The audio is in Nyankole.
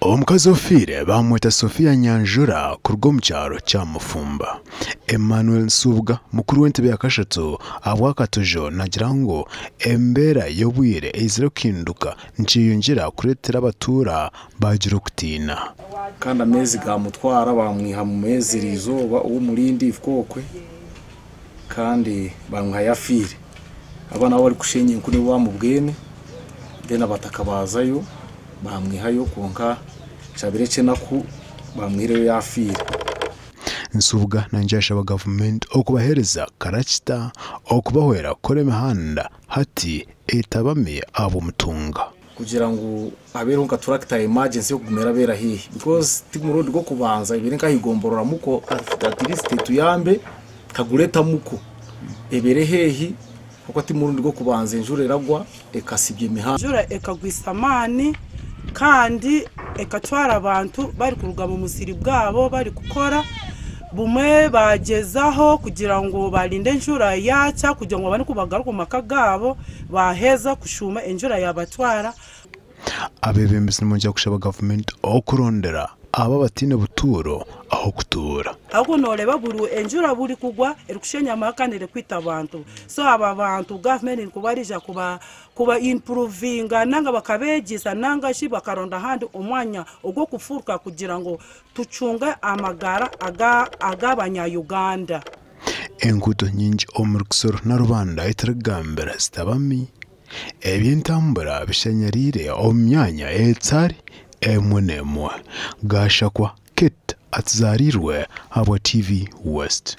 Omukazi ofiire bamweta Sophia Nyanjura kuruga omu kyaro kya Mufumba. Emmanuel Nsubuga, mukuru w'entebe ya kashatu ahabw'akatojo naagira ngu embeera y'obwire eizire kuhinduka nikyeyongyera kureetera abatuura baagira okutiina. Kandi ameezi gaamutwara baamwiha mu meezi eriizooba ow'omurindi okwe kandi baamwihayo afiire. Abaana abu barikushenya enku nibo baamubwine then abataka baazayo baamwihayo kwonka kyabaire eky'enaku baamwihireyo yaafiire. Nsubuga nangye ashaba gavumenti okubaheereza karakita okubahwera kukora emihanda hati etabami ahabw'omutunga. Kugira ngu habeereho nka turakita ya emergency y'okuguma erabeera haihi because ti murundi gw'okubanza ebaire nka aha igomborora muko at least etuyambe kagure muko ebeere haihi ahabw'okuba ti murundi gw'okubanza enjura eragwa ekasibya emihanda. Enjura ekagwisa amaani kandi ekatwara abantu barikuruga mu musiri gwabo barikukora bumwe bagyezaho kugira ngu barinde enjura yakya kugira ngu babone oku bagaruka omu maka gaabo baheza kushuuma enjura yabatwara. Abeebembezi nibongyera kushaba gavumenti okurondera abo abataine butuuro ah'okutuura. Ahabw'okuba nooreeba buri enjura buri kugwa erikushenya amaka kandi erikwita abantu. So aba bantu gavumenti nikuba eriija kuba kuba impuruvinga nanga bakabeegyesa nanga shi bakaronda ahandi omwanya ogw'okufuruka kugira ngu tucunge amagara ag'abanya-Uganda. Enguuto nyingi omuri Kisoro na Rubanda etarikugambira zitabami, eby'entambura bishanyariire omu myanya etari emwe n'emwe. Gashakwa Kate atuzaariirwe ahabwa TV West.